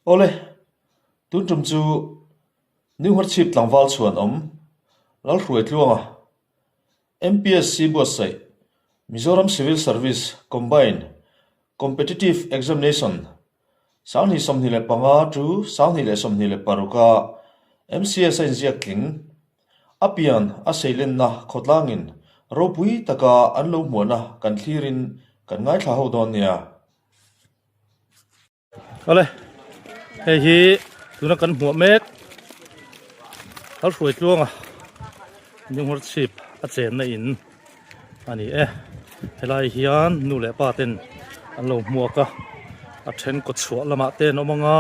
Awle, tun tum chu New Hmarchhip tlangval chhuan awm Lalhruaitluanga, MPSC buatsaih Mizoram Civil Service Combined Competitive Examination 2025 to 2026 a MCS a inziak tling a pian a seilenna khawtlangin ropui taka an lo hmuahna kan thlirin kan ngaithla ho dawn nia. Awle, hei hi tuna kan hmuah mek Lalhruai tluanga Ninghur chhip a chenna in a ni e. Helai hian nu leh pa ten an lo hmuak a, a then kawt chhuah lamah te an awm ang a,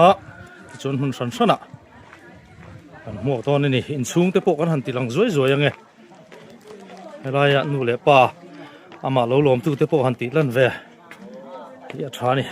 tichuan hmun hran hranah an hmuak dawn a ni. Inchhung te pawh kan han ti lang zuai zuai ang e. Helaia nu leh pa amah lo lawmtu te pawh han tih lan ve. Hi a tha a ni.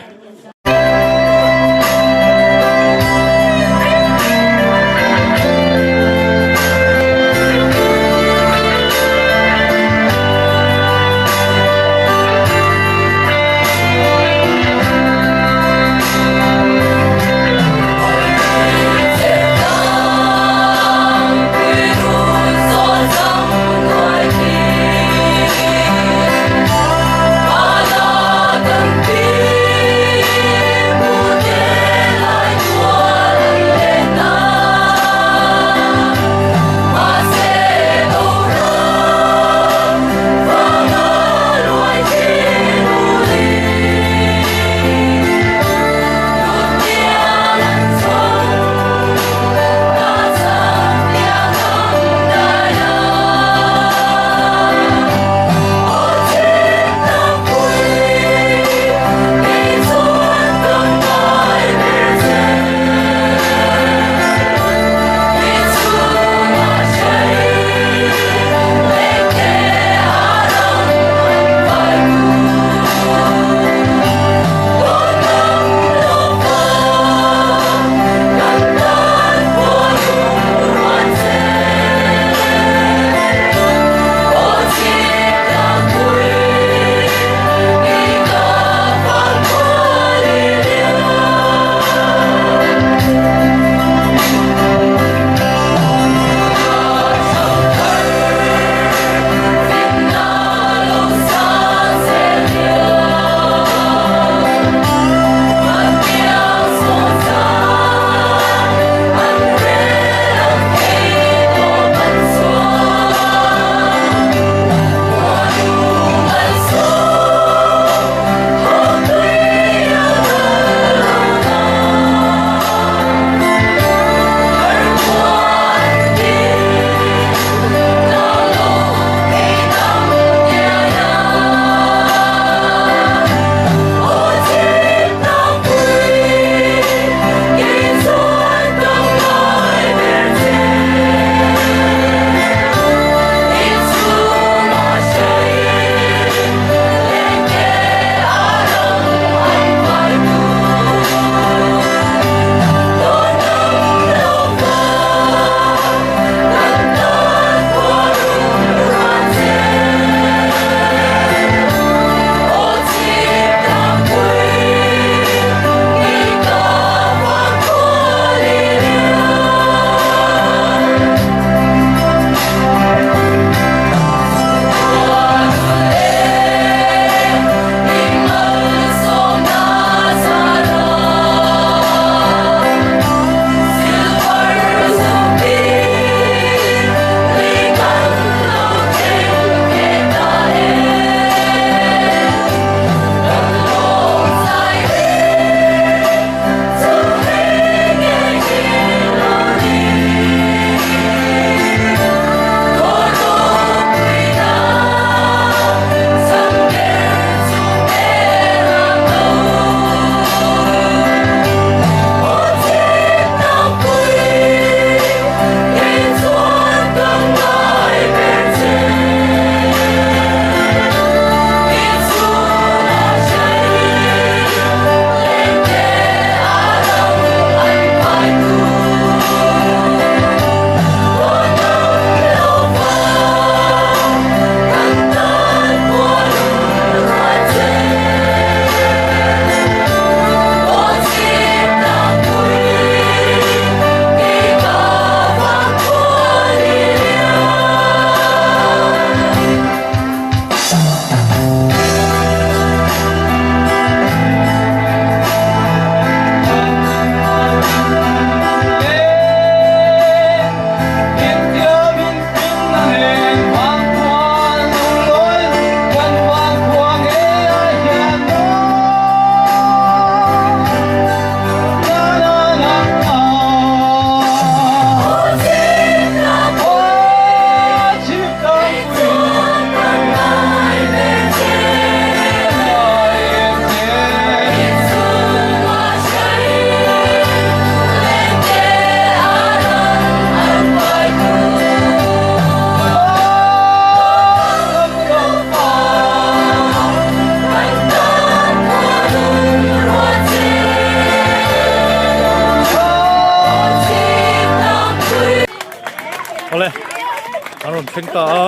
rawn thleng ta a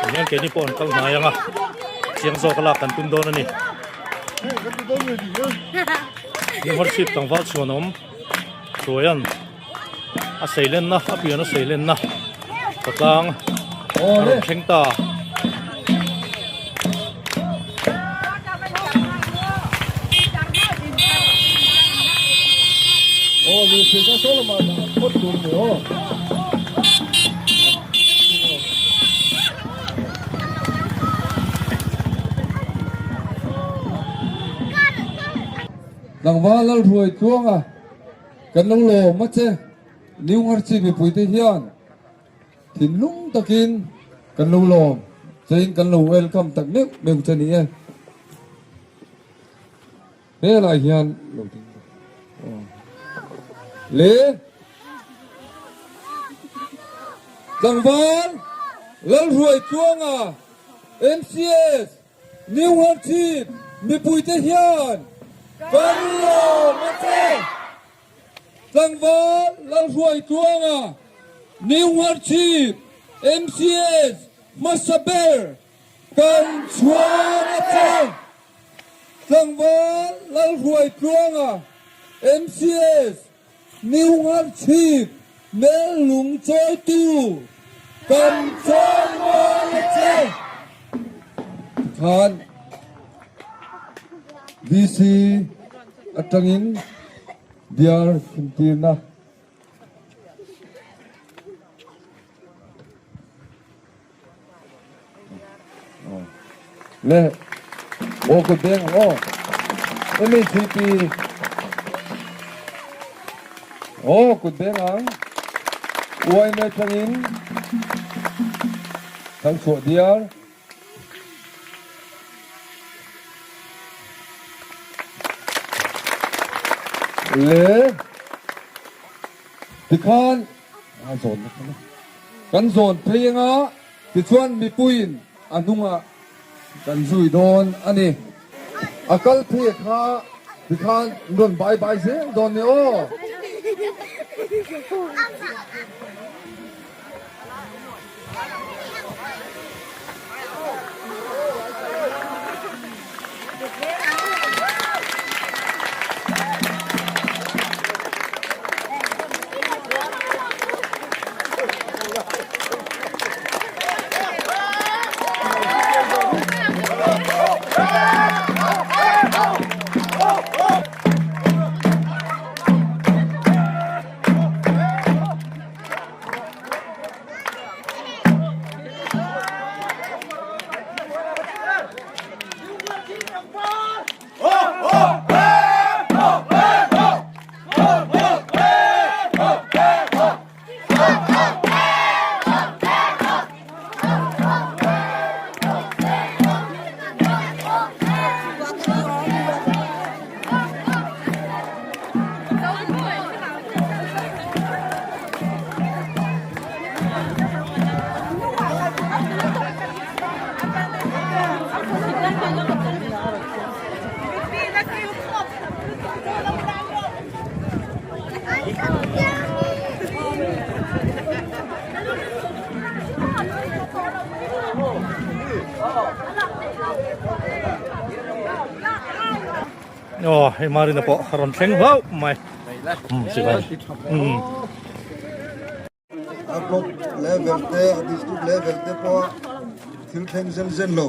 tihian keini pawh an kal hnai ang a chiang zawk a lak kan tum dawn a ni New tlangval chhuanawm Hruaia'n a seilenna a pian a seilenna khawtlang a rawn thleng ta. Tlangval Lalhruai Tluanga kan lo lawm a che. New Ngarchi mipuite hian thinlung takin kan lo lawm chein kan lo welcome tak meuh meuh che ni e. Helai hian lo ding le Tlangval Lalhruai Tluanga MCS New Worship mipuite hian kan lawm a che. Tlangval Lalhruai Tluanga New Worship MCS hmasa ber kan chhuang a che. Tlangval Lalhruai Tluanga MCS New Worship Mellung chawitu kan chawimawi a che. Tikhan DC atangin biar hrimtirna. Le aw kut beng ang aw. MHCP aw kut beng ang. YMA tangin kan chhuah diar. Le tikhan a zawn na khan kan zawn phei anga tichuan mipuiin a hnungah kan zui dawn a ni. A kal phei kha tikhan rawn bai bai zel dawn ni aw. Aw hei Marina pawh a rawn thleng hlauh mai. Um chibai. Um. A block level te a district level te pawh thil thleng zen zen lo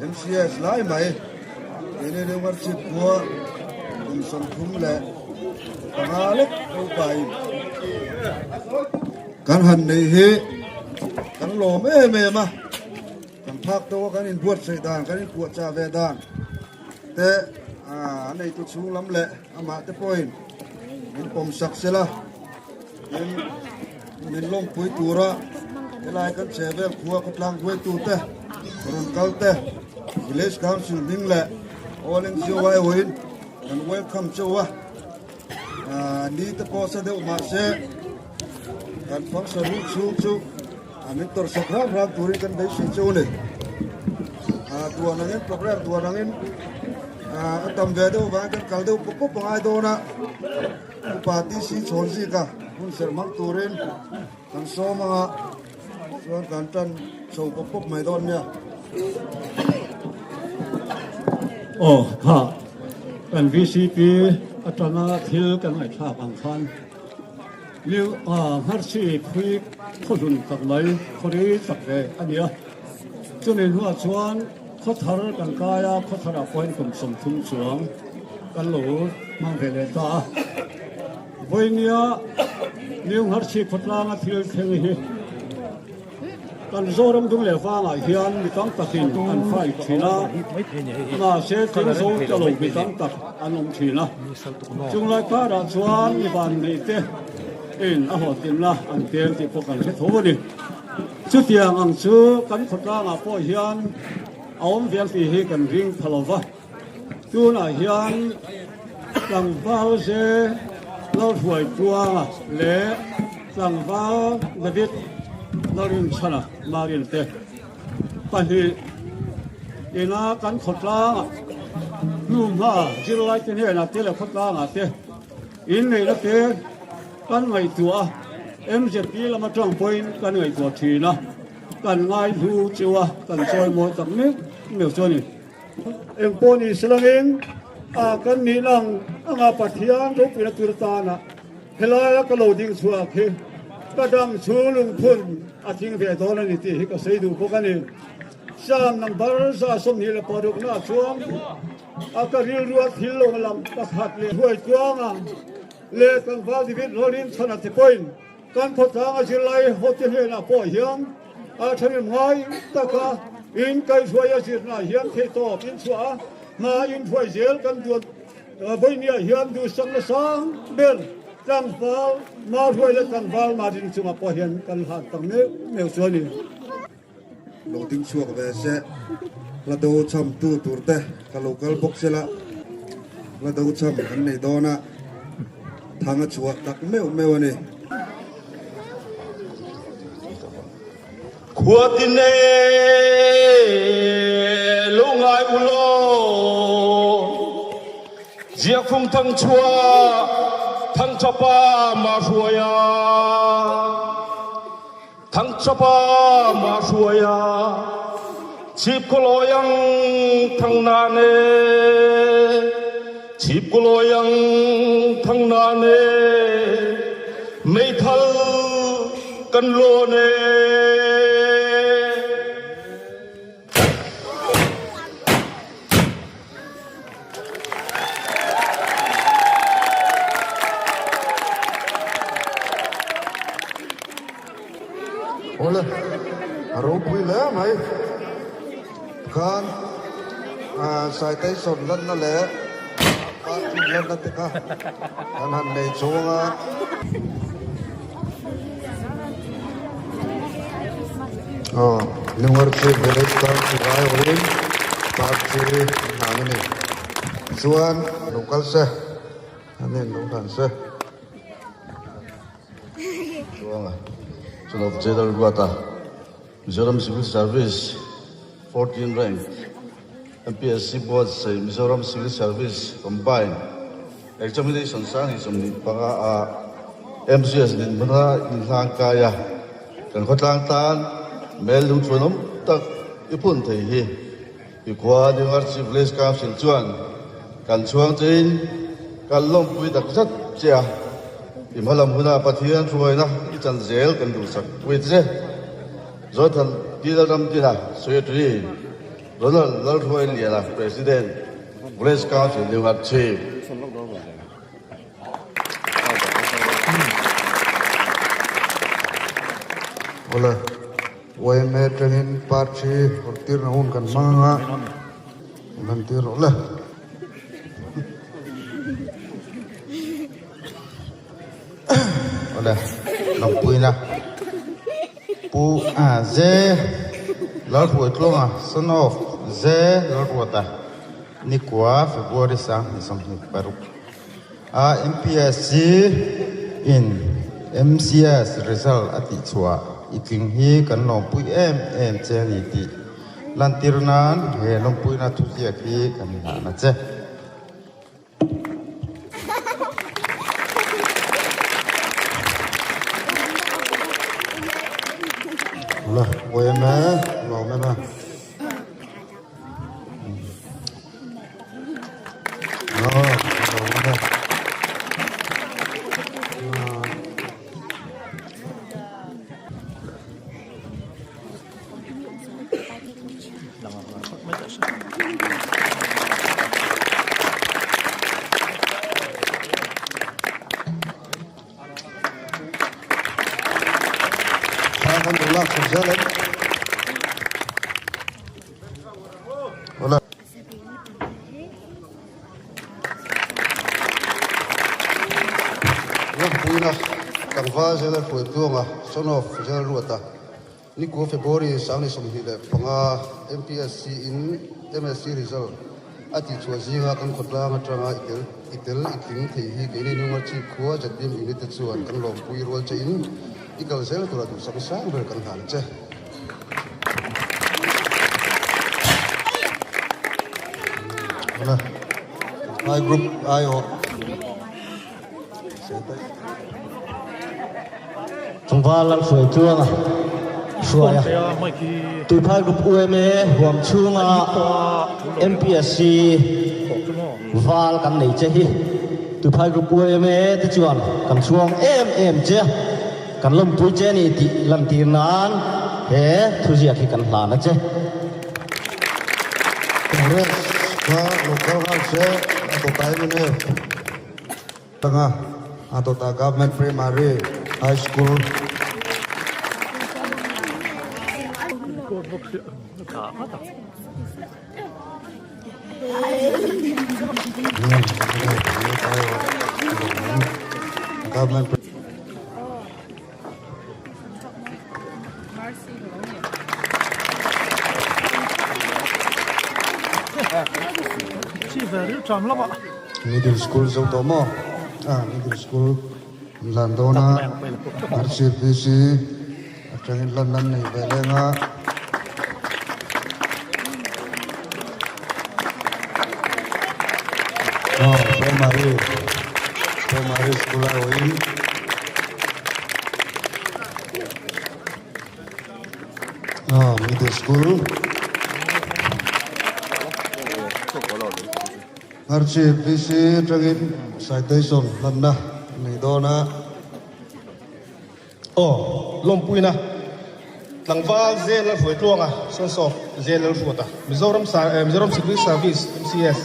MCS lai mai keini Rewngharchhip khua kum 30 leh panga lek upain kan han nei hi kan lawm em em a kan phak tawh a kan inbuatsaih dan kan inpuahchah ve dan te a neitu chhung lam leh amah te pawhin min pawm sak sela tin min lawmpui tura helai kan chhe vel khua khawtlang hruaitu te rawn kal te village council hming leh all NGO aiawhin kan welcome cheu a ni te pawh sa deuh mahse kan function hun chhung chu min tawrhsak ram ram turin kan beisei cheu a ni. Duan angin program duan angin a tam ve deuh vangin kan kal deuh pawp pawp a ngai dawn a, upa TC Chhawnzika hun serh hmang turin. Kan sawm anga chuan kan tan chho pawp pawp mai dawn nia. Aw kha kan VCP atanga thil kan ngaihthlak ang khan New Ngharsi phui khawhlun tak mai khawri tak ve a ni a. Chumi hnuah chuan khawthar kan kai a, khawtharah pawhin kum 30 chuang kan lo hmang ve leh ta a. Vawinia New Ngharchhip khawtlanga thil thleng hi kan Zoram dung leh vangah hian mi tam takin an fight thin a, mahse tling zo ta lo mi tam tak an awm thin a. Chunglai karah chuan mi vanneih te in a hlawhtlinna an tel tih pawh kan hre tho a ni. Chutiang ang chu kan khawtlangah pawh hian a awm vial tih hi kan ring pha lo va. Tunah hian tlangval ze Lalhruaitluanga leh tlangval David Lalrinchhana Marin te pahnih ina kan khawtlangah hnuhma zirlaite hnenah te leh khawtlangah te inneihna te kan ngaihtuah a, MZP lam atang pawhin kan ngaihtuah thin a, kan ngaihlu cheu a, kan chawimawi tak meuh meuh chu a ni. Eng pawh ni silangin a kan nih lang anga Pathian ropuina tur tana helaia ka lo ding chhuak hi ka dam chu lungphun a tling ve dawn a ni tih hi ka sawi duh bawk a ni. Psalm number 126 na chuan a ka rilrua thil lo lam pakhat leh hruai tluanga leh tlangval David Rawlin chhan a ti pawhin Kan khawtlanga zirlai hote hnenah pawh hian a thahnem ngai taka in kaihhruai a zirnaah hian theihtawp in chhuah a, hna in hruai zel kan duat vawinia hian duhsakna sang ber tlangval Mahruai leh tlangval Madin chungah pawh hian kan hlan tak meuh meuh chu a ni. Lo ding chhuak ve se, hla do cham tu tur te ka lo kal bawk se la, hla do cham kan nei dawn a, thang a chhuah tak meuh meuh a ni. Khuatin e lo ngai u law, Ziakfung thangchhuah thangthapa Mahruaia. Thangchapa Mahruaia Chhip khawlawi ang thang nan e Chhip khawlawi ang thang nan e Meithal kan lawn e. Awle, a ropui hle mai. Khan citation lanna leh parking lanna te kha kan han nei chhung a. Aw, Nungarchhip Village Council aiawhin party an hlan a ni. Chuan lo kal se, an en lo hlan se. Chuanga, Son of General Ruata, Mizoram Civil Service, 14 rank, MPSC buatsaih Mizoram Civil Service Combined Examination 2025 ah MCS dinhmuna inhlang kai a, kan khawtlang tan mel lungchhuan awm tak i phun thei hi i khua New Archie Village Council chuan kan chhuang chein kan lawmpui tak zet che a, i hmalam huna Pathian hruaina i chan zel kan duhsak pui che. Zothan Dil Ramdina Secretary, Ronald Lalhruailiana President, Village Council New Archie. Awle, yma atangin party awrhtirna hun kan hmang anga in han tir rawh le. Awle, lawmpuina. Pu Ze Lalhruaitluanga, son of Ze Lalruata, Nikua, February 2026 a MPSC in MCS result a tihchhuah i tling hi kan lawmpui em em che a ni tih lantir nan he lawmpuina thuziak hi kan inhahna che. Thla kan lo lak chho zel em? Awle. Rawngpuina tlangval zel a hruai tluanga son of zel ruata Nikua February 25 MPSC in MSc result a tihchhuah zinga kan khawtlang atanga i tel i tel i tling thei hi keini Nunga Chief khua ZPM unit te chuan kan lawmpui rual che in i kal zel tura duhsak sang ber kan hlan che. High group aiawh. Tlangval Lalhruai Tluanga hruai a, Tuiphai Group UMA huam chhunga MPSC val kan nei che hi Tuiphai Group UMA te chuan kan chhuang em em che a, kan lawmpui che a ni tih lantir nan he thuziak hi kan hlan a che. Congress kha lo kal nghal se a dawt a mnf. Tanga a dawtah Government Primary High School. Government Middle School zo tawh maw? Ah, Middle School an hlan dawn a, RCPC atangin hlan an nei ve leng a. Ah, Primary, Primary School a awin. Ah, middle school. Ngarchip VC atangin citation hlanna nei dawn a. Aw, lawmpuina tlangval zel a hruai tluang a, Sons of Zel Lalhruata, Mizoram Mizoram Civil Service, MCS,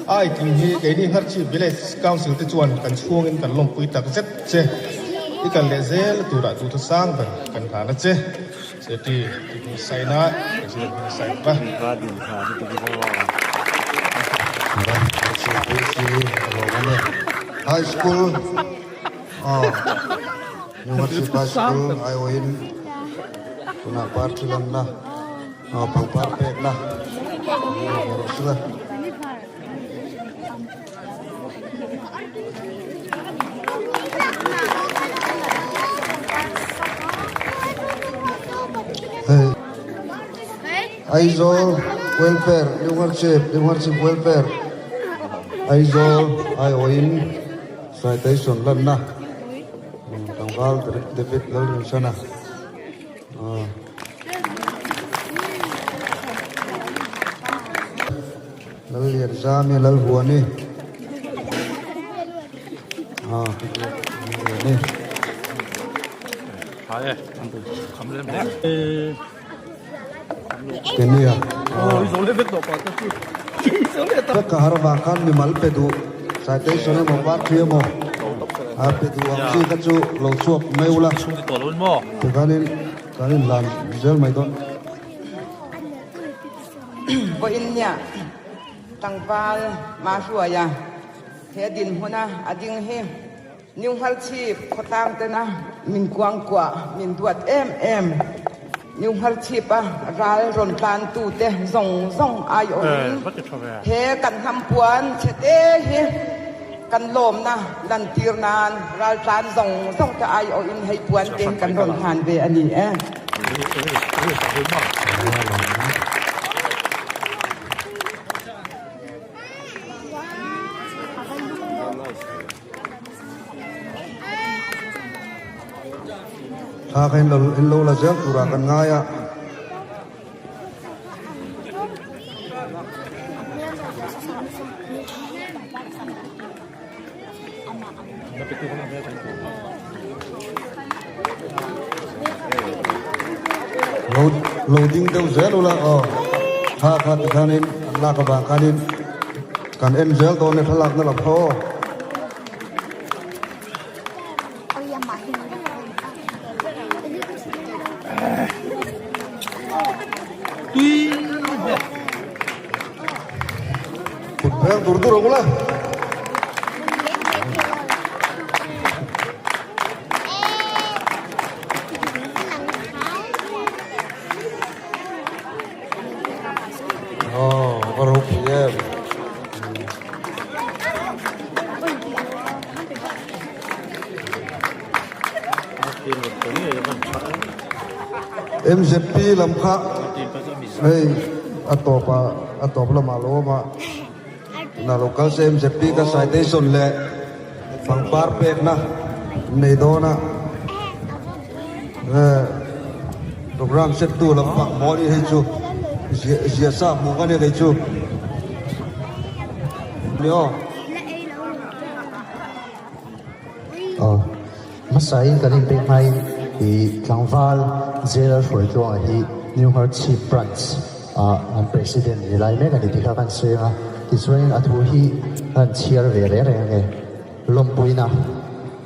a aiting hi keini Ngharchhip Village Council te chuan kan chhuangin kan lawmpui tak zet che. I kal leh zel turah duhthu sang ber kan hlan a che. Seti tih hming sign a, President hming sign va. High School aw Nungachi High School aiawhin tunah party lanna aw pangpar pekna an rawh sila. Hei Aizawl welfare Nungachi Nungachi welfare Aizawl aiawhin citation lanna Tlangval David Lalrinsana Lallianzami Lalhuani Kenia Ka har vang khan mimal pe duh citation emaw party emaw a pe duh ang chi kha chu lo chhuak mai ula tikhanin kan inhlan zel mai dawn. Vawiin nia tlangval Mahruaia he dinhmuna a ding hi New Nghalchhip khawtlang tena min kuangkuah min duat em em. New Nghalchhip-a ral rawn tlantute zawng zawng aiawhin he kan hnampuan chhete hi kan lawmna lantir nan ral tlan zawng zawng te aiawhin hei puan te kan rawn hlan ve a ni e. Thla kha in lo la zel turah kan ngai a. Lo lo ding deuh zel ula aw kha kha tikhanin an lak avang khanin kan en zel dawn e thlalakna lam kha aw. Kut pheng dur dur ang ula. Aw, a ropui em. MZP lam kha hei a tawp ah a tawp lamah lo awm a na lo kal se MZP ka citation leh pangpar pekna nei dawn a program set tu lampang maw ni hei chu zia sa hmuh ka ni kei chu ni aw. Aw, hmasain kan inpek hmain i tlangval Jail Hruaitluanga hi New Ngharchhip Branch ah an President ni lai mek a ni tih kha kan sawi ang a, tichuanin a thu hi kan chhiar ve reng reng ange. Lawmpuina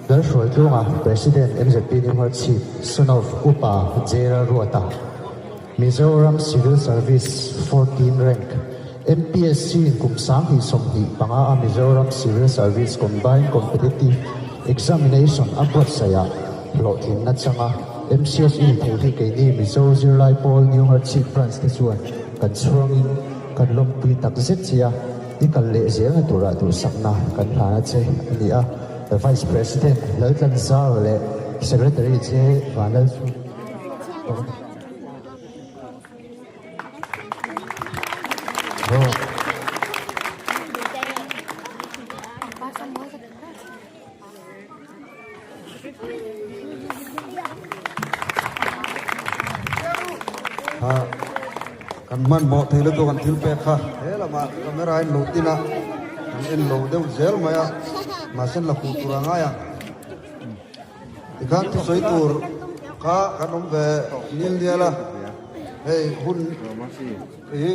Lalhruaitluanga President MZP New Ngharchhip Son of Upa Jail Ruata. Mizoram Civil Service 14 Rank, MPSC in kum 2025 a Mizoram Civil Service Combined Competitive Examination a buatsaih ah hlawhtlinna changa MCSE thei hi keini Mizo Zirlai Pawl New Ngharchhip Branch te chuan kan chhuangin kan lawmpui tak zet che a, i kal leh zelna turah duhsakna kan hlan a che a ni a, Vice President Laltlanzar leh Secretary J Vanlalchhung. Kan hmanhmawh thei lutuk an thil pek kha he lamah camera in lo tin a, kan en lo deuh zel mai a, mahse la hmuh tur a ngai a. Tikhan thusawi tur kha kan awm ve nil nial a, hei hun hi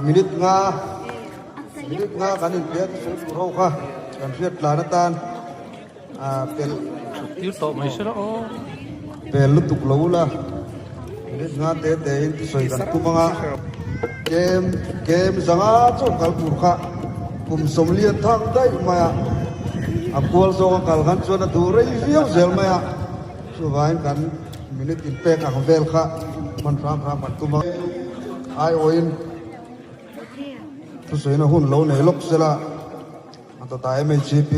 minute nga minute nga kan inpia thusawi tur ho kha kan hriat tlan atan pel pel lutuk lo ula minute nga te te in thusawi kan tum anga kem kem zanga chaw kal tur kha Kum sawmlian thak daih mai a, a kual zawng a kal khan chuan a duh rei viau zel mai a, chuvangin kan minute inpek ang vel kha hman hram hram kan tum a, aiawhin thusawiina hun lo nei lawk sela a tawtah MHCP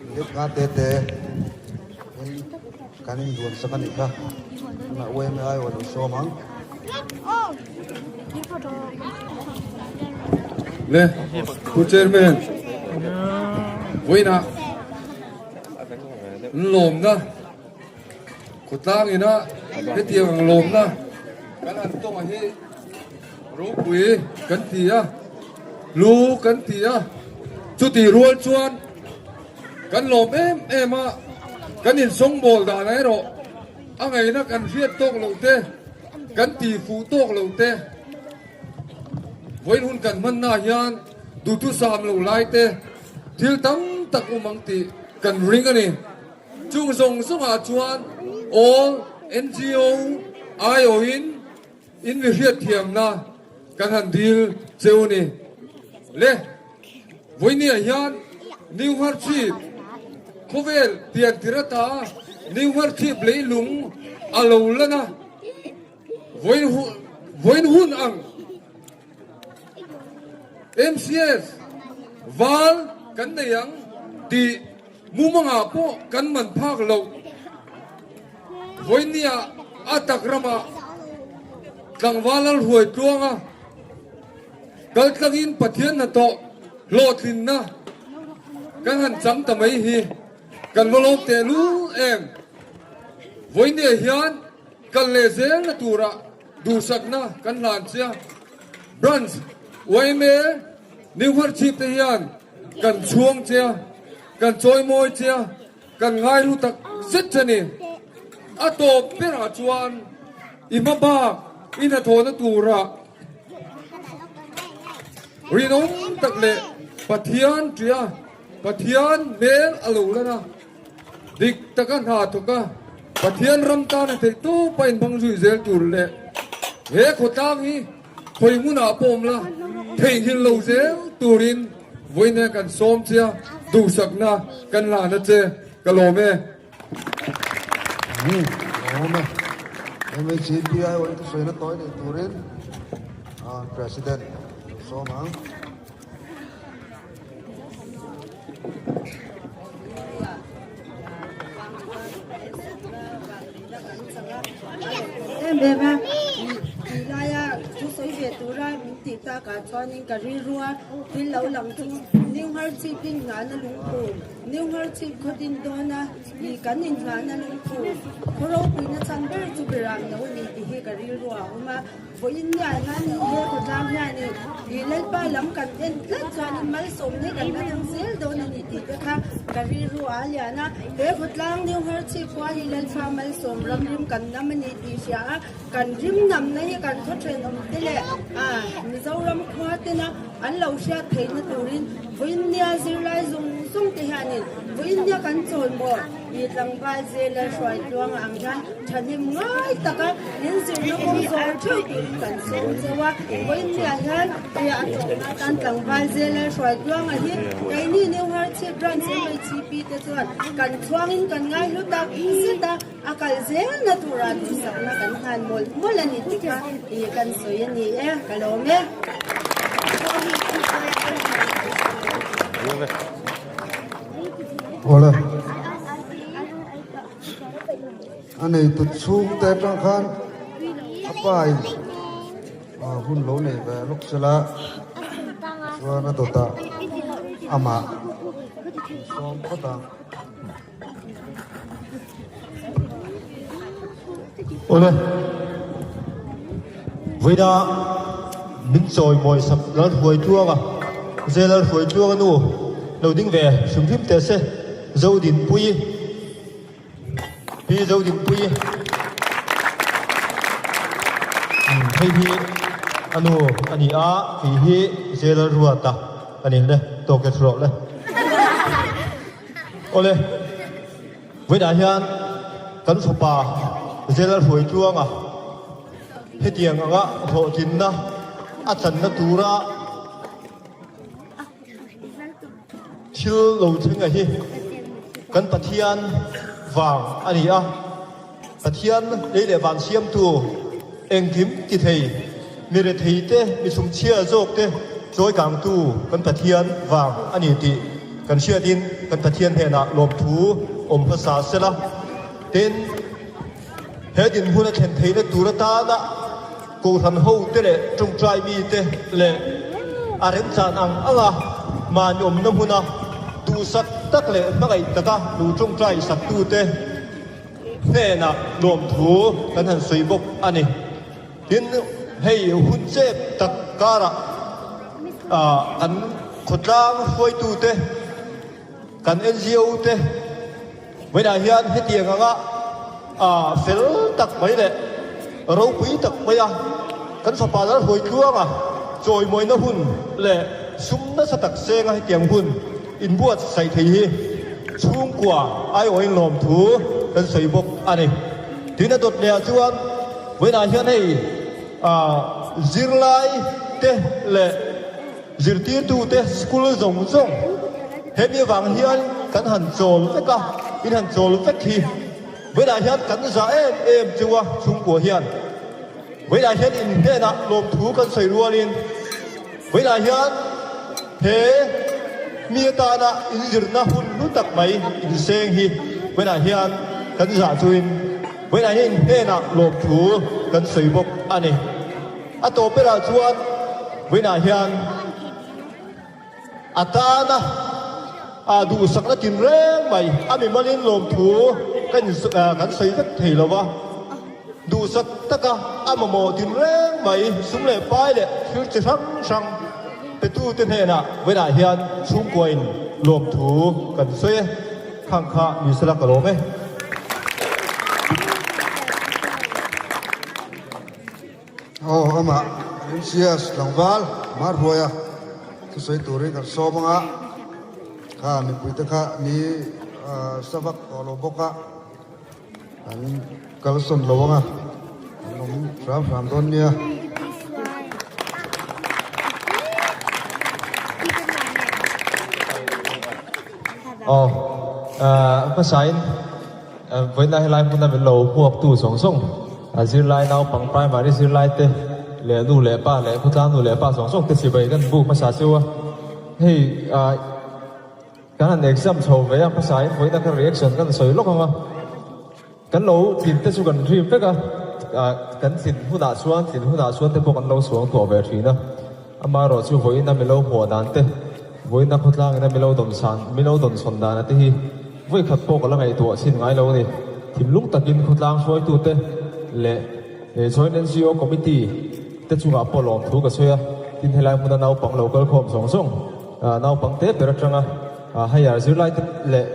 minute nga te te in kan induan sak a nih kha, tunah UMA aiawh lo sawm ang. Le Pu Chairman vawiinah an lawmna khawtlang ina hetiang ang lawmna kan han tawnga hi ropui kan ti a lu kan ti a chutih rual chuan kan lawm em em a kan insawngbawl dan erawh a ngaihna kan hriat tawk loh te Kan ti fuh tawk lo te, vawiin hun kan hmanna hian duhthusam lo lai te thil tam tak awm ang tih kan ring a ni. Chung zawng zawngah chuan all NGO aiawhin in mi hriatthiamna kan han dil cheu a ni. Le, vawiiniah hian New Ngharchhip khawvel pian tir ata New Ngharchhip leilung a lo lan a, vawiin hun ang MCS val kan nei ang tih mumangah pawh kan man phak loh. Vawiinniah a tak ramah tlangval Lalhruai Tluanga Kaltlangin Pathian hnathawh hlawhtlinna kan han chang ta mai hi kan va lawm tehlul em? Vawinia hian kal leh zelna turah duhsakna kan hlan che a, Branch Yma New Ngharchhip te hian kan chhuang che a, kan chawimawi che a, kan ngaihlu tak zet che ni. A tawp berah chuan i hma bak i hnathawhna turah rinawm tak leh Pathian ṭia Pathian hmel a lo lan a, dik taka hna thawk a, Pathian ram tana theih tawpa inhmang zui zel tur leh he khawtlang hi khawi hmunah pawh awm la theihnghilh lo zel turin vawiin kan sawm che a, duhsakna kan lana che ka lawm e. Lawm e. MHCPI awin thusawiina tawi nei turin President lo sawm ang. Em em a, tih laia thu sawi ve tura min tih takah chuanin ka rilru a, thil lo lang chu New Ngharchhip in nghahna lungphum, New Ngharchhip khaw din dawna ih kan innghahna lungphum, khaw ropuina chhan ber chu Biram no a ni tih hi ka rilru a awm a. Vawiin niah hian he khawtlang hianin ih Lalpa lam kan en tlat chuanin malsawmna hi kan la dang zel dawn a ni tih te kha ka rilru a lian a. He khawtlang New Harchhip khua hi Lalpa malsawm ram rim kan nam a ni tih hria a, kan rim namna hi kan khaw thenawm te leh Mizoram khua tena an lo hriat theihna turin vawiin nia zirlai zawng zawng te hianin vawiin nia kan chawl maw? Mi tlangval zel a hruai tluang ang hian thahnem ngai taka min zirna kawng zawr theuh turin kan sawm cheu a. Vawiinniah hian he a tlawmna atan tlangval zel a hruai tluanga hi keini New Harchhip Branch MHCP te chuan kan chhuangin kan ngai hlu tak zet a, a kal zelna turah duhsakna kan hlan mawlh mawlh a ni tih kha kan sawi a ni e, ka lawm e. Awle. A neitu chhungte atang khan a pa in hun lo nei ve lawk sela chuan a dawtah amah sawm phawt ang. Awle. Vawiina min chawi mawi sak Lalhruai Tluanga, Zai Lalhruai Tluanga nu lo ding ve hrim hrim teh se, Zodinpuii, Pi Zodinpuii, hei hi a nu a ni a, kei hi Zai Lalruata a ni le, tawk e thu rawh le. Awle. Vawiinah hian kan fapa Zela Hruaitluanga hetiang anga hlawhtlinna a channa tura thil lo thleng a hi kan Pathian vang a ni a. Pathian lei leh van siamtu engkim ti thei, mi rethei te, mi chhumchhia zawk te chawikangtu kan Pathian vang a ni tih kan hriatin kan Pathian hnenah lawmthu awm hmasa sela. Tin, he dinhmun a thlen theihna tur atana Kohhran ho te leh tawngtai mi te leh a remchan ang anga mahni awmna hmuna duhsak tak leh hmangaih taka lo tawngtai saktu te, Hnenah nuamthu kan han sawi bawk a ni. Tin, hei hun chep tak karah kan khawtlang hruaitute, kan NGO te vawiinah hian hetiang anga fel tak mai leh ropui tak maia kan fapa Lalhruaitluanga chawimawina hun leh sum nasa tak senga hetiang hun Inbuatsaih thei hi chhungkua aiawhin lawmthu kan sawi bawk a ni. Tin a dawt leh ah chuan vawiinah hian hei zirlai te leh zirtirtu te school zawng zawng hemi avang hian kan han chawl vek a, in han chawl vek hi vawiinah hian kan za em em chu a chhungkua hian vawiinah hian in hnenah lawmthu kan sawi rualin Vawiinah hian he mi atana inzirna hun hlu tak mai inseng hi vawiinah hian kan zah chuin vawiinah hian inhnenah lawmthu kan sawi bawk a ni. A tawp berah chuan vawiinah hian a tana duhsakna tinreng mai a mimalin lawmthu kan sawi vek thei lo va. Duhsak taka a mamawh tinreng mai sum leh pai leh thil chi hrang hrang. Petute hnenah vawiinah hian chhungkuain lawmthu kan sawi e. Khang kha ni sela ka lawm e. Aw amah MCS tlangval Marhuaia thusawi turin kan sawm anga kha mipuite kha ni savak tawh lo bawk a. An kalsawn lo anga an awm hram hram dawn nia. Aw hmasain vawiin helai hmuna min lo hmuaktu zawng zawng zirlai naupang primary zirlai te leh nu leh pa leh khawtlang nu leh pa zawng zawng te chibai kan buk hmasa cheu a hei ah. Kan han exam chho ve a, hmasain vawiina kha reaction kan sawi lawk ang a, kan lo tlin te chu kan rim vek a, kan tlin hunah chuan tlin hunah chuan te pawh kan lo suang tuah ve thin a, amaherawh chu vawiina milo hmuah dan te, vawiina khawtlangina milo dawn san milo dawn sawn dana te hi vawi khat pawh ka la ngaihtuah chhin ngai lo a ni. Thinlung takin khawtlang hruaitute leh Joint NGO Committee te chungah pawh lawmthu ka sawi a, tin helai hmuna naupang lo kalkhawm zawng zawng, Naupang te ber atanga higher zirlai te leh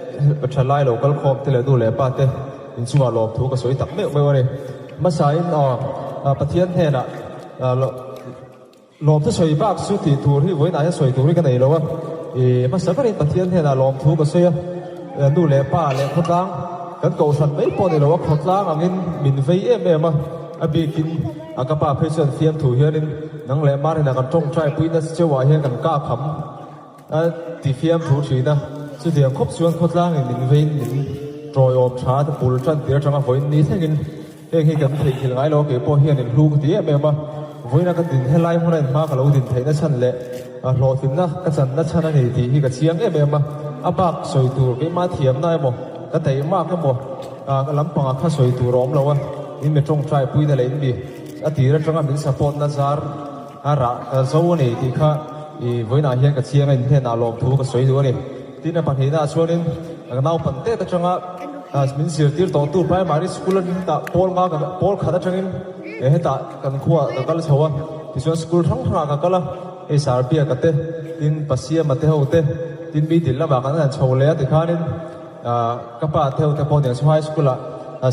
thalai lo kal khawm te leh nu leh pa te inchungah lawmthu ka sawi tak meuh meuh a ni. Hmasain Pathian hnenah lawmthu sawi bak chu tih tur hi vawiinah hian sawi tur hi ka nei lo a. Hmasa berin Pathian hnenah lawmthu ka sawi a, nu leh pa leh khawtlang kan kohhran mai pawh ni lo a, khawtlang angin min vei em em a, a bikin a ka pa phei chuan fiamthu hianin Nang leh Marina kan tawngtai puina cheuah hian kan kah kham a ti fiamthu thin a, chutiang khawp chuan khawtlangin min vein min tawiawm tha te bul tan tir atanga vawiin ni thlengin heng hi kan theihthil ngai lo a, keipawh hian in hlu ka ti em em a, vawiina ka din helai hmuna in hma ka lo din theihna chhan leh hlawhtlinna ka channa chhan a ni tih hi ka chiang em em a, a bak sawi tur keimah thiamna emaw ka taihmak emaw lampangah kha sawi tur a awm lo a, in mi tawngtai puina leh in mi. A tir atanga min support na zar a rah ka zo a ni tih kha i vawiinah hian ka chiang a inhnenah lawmthu ka sawi duh a ni. Tin a pahnihnaah chuanin ka naupan tet atanga min zirtir tawhtu primary school a hetah pawl nga pawl khat atangin hetah kan khuaah ka kal chho a, tichuan school hrang hrangah ka kal a, hei Sarbiaka te, tin Pasiama te ho te, tin middle lamah kan han chho leh a tikhanin ka pa te ho te pawh nen chu high school ah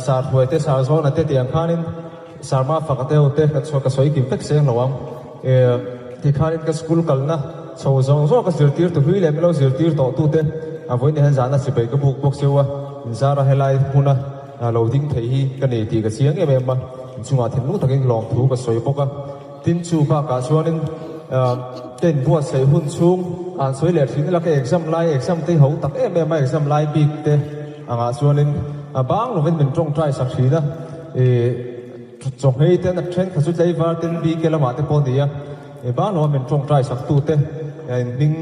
Sarhruai te Sarzawna te tiang khanin Sarma fak a deuh te ka chhuah ka sawi kim vek seng lo ang. E, tikhanin ka school kalna chho zawng zawng ka zirtir tu hlui leh milo zirtir tawh tu te a vawiin hian zahna sipai ka buk bawk cheu a, inzara helai hmuna lo ding thei hi ka nei tih ka chiang em em a, inchungah thinlung takin lawmthu ka sawi bawk a. Tin chu bakah chuanin ka inbuatsaih hun chhung an sawi leh thin ila ka exam lai exam te ho tak em em a exam lai bik te angah chuanin a bang lovin min tawngtai sak thin a. Ih chawhmei ten a thenkhat chu tlaivar ten bike lamah te pawh a ni a, ih bang lova min tawngtai sak tu te inhming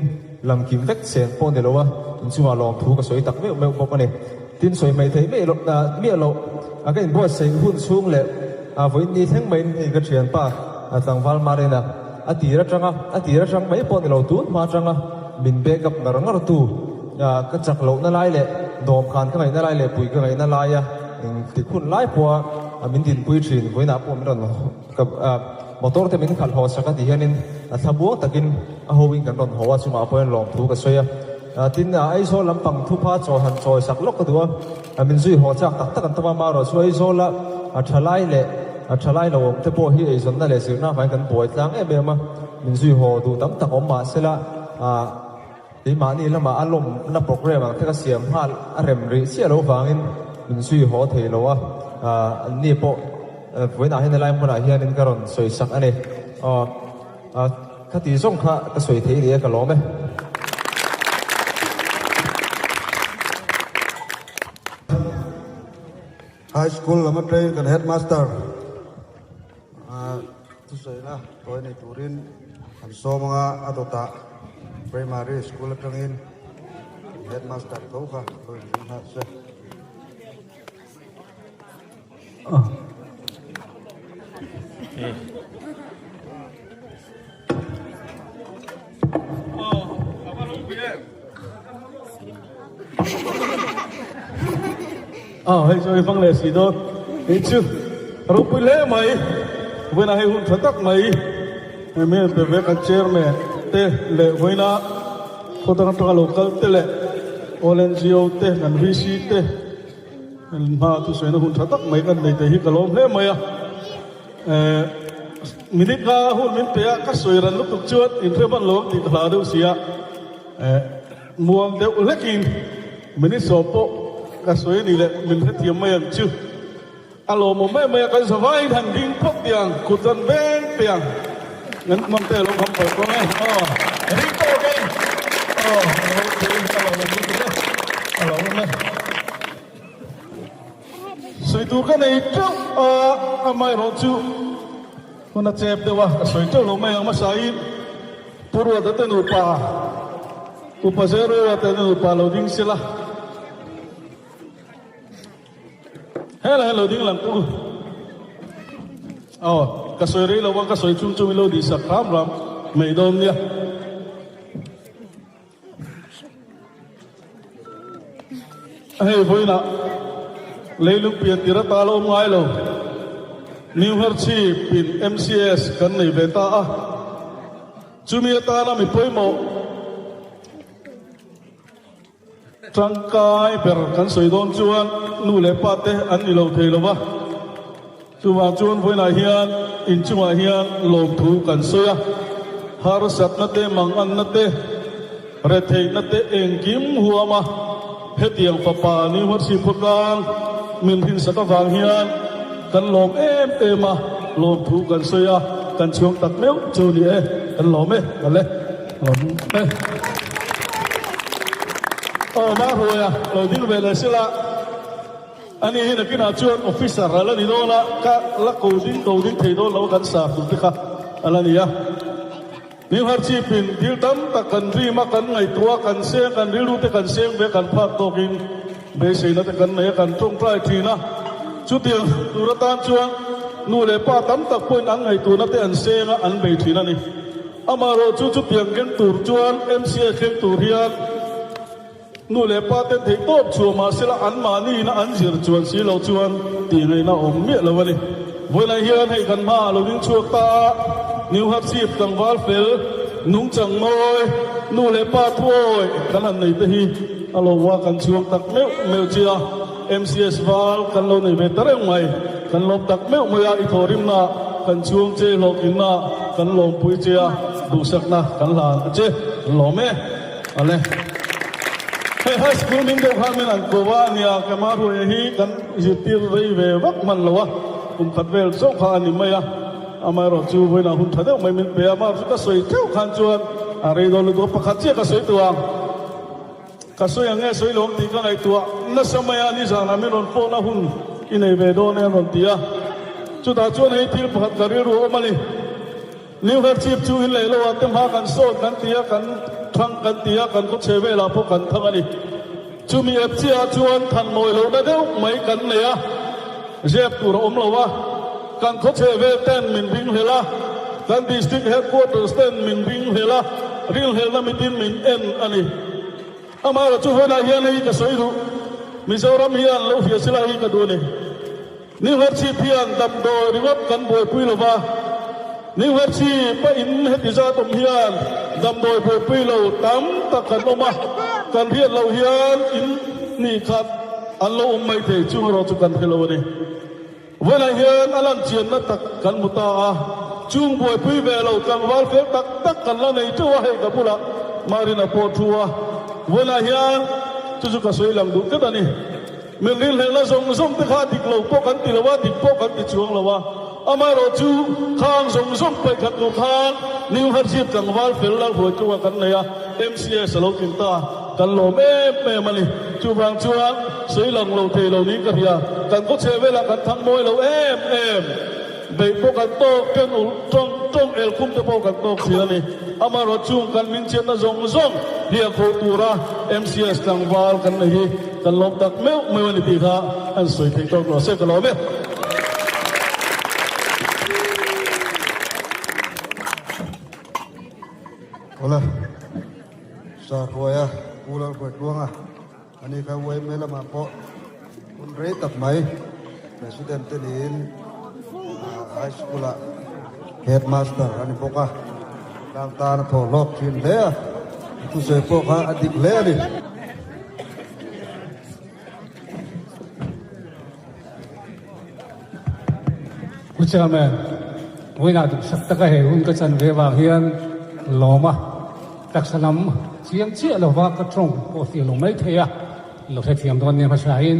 lam kim vek chen pawh a ni lo a, inchungah lawmthu ka sawi tak meuh meuh bawk a ni. Tin sawi mai theih miah loh miah loh a ka inbuatsaih hun chhung leh a vawiin ni thleng maiin hei ka thianpa tlangval Marina a tir atanga a tir atang mai pawh a ni lo tun hma atanga min back up ngar ngar tu ka chak lohna lai leh dawmkhan ka ngaihna lai leh pui ka ngaihna laia Eng ti khun lai pawha min dinpui thin vawiinah pawh min rawn ka motor te min khalh haw sak a ti hianin a thlamuang takin a hoin kan rawn haw a chungah pawhin lawmthu ka sawi a. Tin, Aizawl lampang thupha chaw han chawi sak lawk ka duh a, min zui haw chak tak tak an tam a, amaherawh chu Aizawla thalai leh thalai lo awm te pawh hi eizawnna leh zirna avangin kan buai tlang em em a, min zui haw duh tam tak awm mahsela Keimahni lamah a lawmna program ang te ka siam nghal a rem rih chiah lo vangin min zui haw thei lo a, anni pawh vawiinah hian helai hmunah hianin ka rawn sawi sak a ni. Aw khati zawng kha ka sawi thei ni e ka lawm e. High School lam atangin kan Headmaster Thusawina tawi nei turin an sawm anga a dawtah Primary School atangin Headmaster tho kha lo inring nghal se. A hei chu hei vang leh si dawn hei chu ropui hle mai vawiinah hei hun tha tak mai hemi an pe ve kan chairman. te leh vawiina khawdang atanga lo kal te leh All NGO te kan VC te hma thusawina hun tha tak mai kan nei thei hi ka lawm hle mai a. Eh minute nga hun min pe a ka sawi ran lutuk chuan inhre hman lo ang tih ka hlau deuh si a. Eh muang deuh hlekin minute sawm pawh ka sawi a nih leh min hrethiam mai ang chu. A lawmawm mai mai a, kan zavaiin han ding phawt teh ang, kut han veng teh ang, kan hmang te alo kham palh tawng e, aw ring tawk e, aw a lo thei a lo awm lutuk e, a lo awm e. Sawi tur ka nei teuh a, amaherawh chu hun a chep deuh a, ka sawi teuh lo mai ang hmasain Pu Ruata te nupa, Upa Zero te nupa lo ding sela. Helai hian lo ding lang u. Aw, ka sawi rei lo a, ka sawi chung chung in lo dih sak hram hram mai dawn nia. Hei vawiinah leilung pian tir ata la awm ngai lo. New Herchhip in MCS kan nei ve ta a. Chumi atana mi pawimawh Tangkai ber kan sawi dawn chuan nu leh pa te an ni lo thei lo va, chuvang chuan vawiinah hian inchungah hian lawmthu kan sawi a, harsatna te, manganna te, retheihna te engkim huam a, hetiang fapa ni huatsi khawtlang min hrinsak avang hian kan lawm em em a, lawmthu kan sawi a, kan chhuang tak meuh chu ni e, kan lawm e, awle. Aw Mahruaia lo ding ve leh sila ani hi nakinah chuan officer a la ni dawn a, ka la ko ding ko ding thei dawn lo a kan sa tur te kha a la ni a. New Harchip in thil tam tak kan dream a, kan ngaihtuah a, kan seng, kan rilru te kan seng ve a, kan phak tawkin beiseina te kan nei a, kan tawngtai thin a. Chutiang tur atan chuan nu leh pa tam tak pawhin an ngaihtuahna te an seng a, an bei thin a ni. Amaherawh chu chutiang keng tur chuan MCA thleng tur hian nu leh pa ten theih tawp chhuah mahsela anmahni ina an zir chuan si lo chuan tih ngaihna a awm miah lo a ni. Vawiinah hian hei kan hmaah lo ding chhuak ta a, New Harchip tlangval fel, nungchang mawi, nu leh pa thuawi kan han nei te hi a lo va kan chhuak tak meuh meuh che a, MCS val kan lo nei ve ta reng mai, kan lawm tak meuh mai a, i thawhrimna kan chhuang che, hlawhtlinna kan lawmpui che a, duhsakna kan hlan a che, kan lawm e. Ale. Hei high school min deuh khan min an ko a nia, Kema Ruaia hi kan zirtir rei ve vak hman lo a, kum khat vel chauh kha a ni mai a, amaherawh chu vawiinah hun tha deuh mai min pe a, amaherawh chu ka sawi theuh khan chuan a rei dawn lutuk a, pakhat chiah ka sawi tawh ang. Ka sawi ang nge sawi lo ang tih ka ngaihtuah nasa mai a, nizanah min rawn phone a hun i nei ve dawn e an rawn ti a. Chutah chuan hei thil pakhat ka rilru a awm a ni. New Herchip chu in leh lo ah te hma kan sawt kan ti a, kan thang kan ti a, kan khaw chhe velah pawh kan thang a ni. Chumi ep chiahah chuan than mawi lohna deuh mai kan nei a, zep tur a awm lo a, kan khaw chhe vel ten min ringhlel a, kan District Headquarters ten min ringhlel a, ringhlelna mitin min en a ni. Amaherawhchu chu vawiinah hian hei ka sawi duh, Mizoram hian lo hria sila hi ka duh a ni. New Herchip hian damdawi ringawt kan buaipui lo va, New Herchip a in heti zat awm hian damdawi buaipui lo tam tak kan awm a, kan hriat loh hian in hnih khat an lo awm mai thei chung erawh chu kan hre lo a ni. Vawiinah hian a lan chianna tak kan hmu ta a, chung buaipui ve lo tlangval fel tak tak kan la nei teuh a, hei ka bulah Marina pawh thu a, vawiinah hian chu chu ka sawi lang duh tlat a ni. Min rinhlelhna zawng zawng te kha dik lo pawh kan ti lo a, dik pawh kan ti chuang lo a. Amaherawh chu khang zawng zawng paih khat tur khan New Harchip tlangval fel lal hruaitu a kan nei a, MCS a lo tlin ta, kan lawm em em a ni. Chuvang chuan sawi lang lo thei lo niin ka hria. Kan khawchheh velah kan thang mawi lo em em. Beih pawh kan tawk, ken ulh tawng tawng el khum te pawh kan tawk thin a ni. Amaherawh chung kan min chhiatna zawng zawng hliah khawh tura MCS tlangval kan nei hi kan lawm tak meuh meuh a ni tih kha an sawi theih tawk lo se ka lawm e. Awle, Sahruaia, Pu Lalhruaitluanga. Ani kha YMA lamah pawh hun rei tak mai President te niin High School ah Headmaster a ni bawk a. Tlang tan a thaw hlawk thin hle a, a thusawi pawh kha a dik hle a ni. Pu Chairman, vawiinah duhsak taka he hun ka chan ve vang hian lawm a, taksa lam chiang chiah lova ka tawng pawh fiah lo mai thei a, lo hrethiam dawn nia hmasain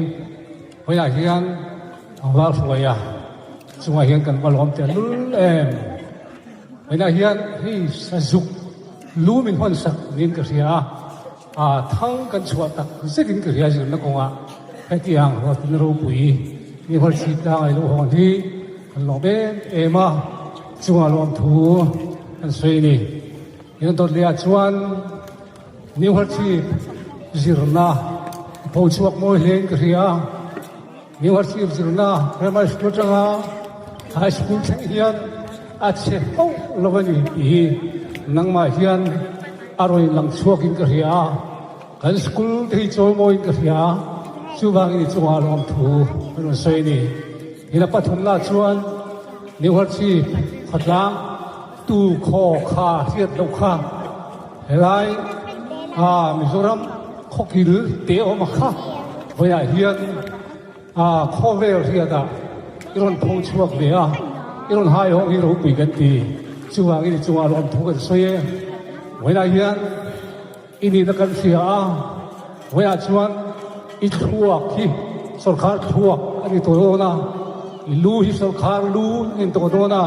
vawiinah hian val hruai a chungah hian kan va lawm tehlul em. Vawiinah hian hei sazuk lu min hawn sak niin ka hria a. A thang kan chhuah tak zetin ka hria zirna kawngah hetiang hlawhtlinna ropui ni Hawlchhip tlang ai loh hawn hi kan lawm em em a, chungah lawmthu kan sawi a ni. Eng dawt leh ah chuan New Hawlchhip zirna a pho chhuak mawi hlein ka hria a, New Hawlchhip zirna primary school atanga high school thleng hian a chhe hauh lo a ni tih hi nangmah hian A rawn lang chhuakin ka hria a, kan school te hi chawimawiin ka hria a, chuvangin i chungah lawmthu an rawn sawi a ni. Hina pathumna chuan New Harchi khawtlang tu khaw kha hriat loh kha helai a Mizoram khawkil te awm a kha vawiah hian A khawvel hriatah i rawn pho chhuak ve a, i rawn hai hawng hi ropui kan ti. Chuvangin i chungah lawmthu kan sawi e. Vawiinah hian i nihna kan hria a, vawiinah chuan i thluak hi sawrkhar thluak a ni tawh dawn a, i lu hi sawrkhar lu a ni tawh dawn a,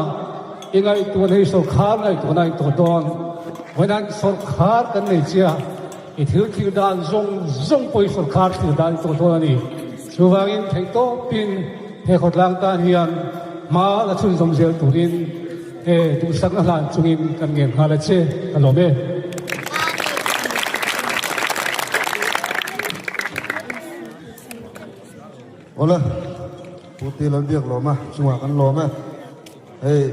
i ngaihtuahna hi sawrkhar ngaihtuahna a ni tawh dawn. Vawiinah sawrkhar kan nei chia. I thil thlir dan zawng zawng pawh hi sawrkar thlir dan tawh dawn a ni. Chuvangin theihtawpin he khawtlang tan hian hma la chhunzawm zel turin he duhsakna hlan chungin kan ngen nghal a che. Ka lawm e. Awle, Pu Ti Lalbiak lawm a, chungah kan lawm e. Hei.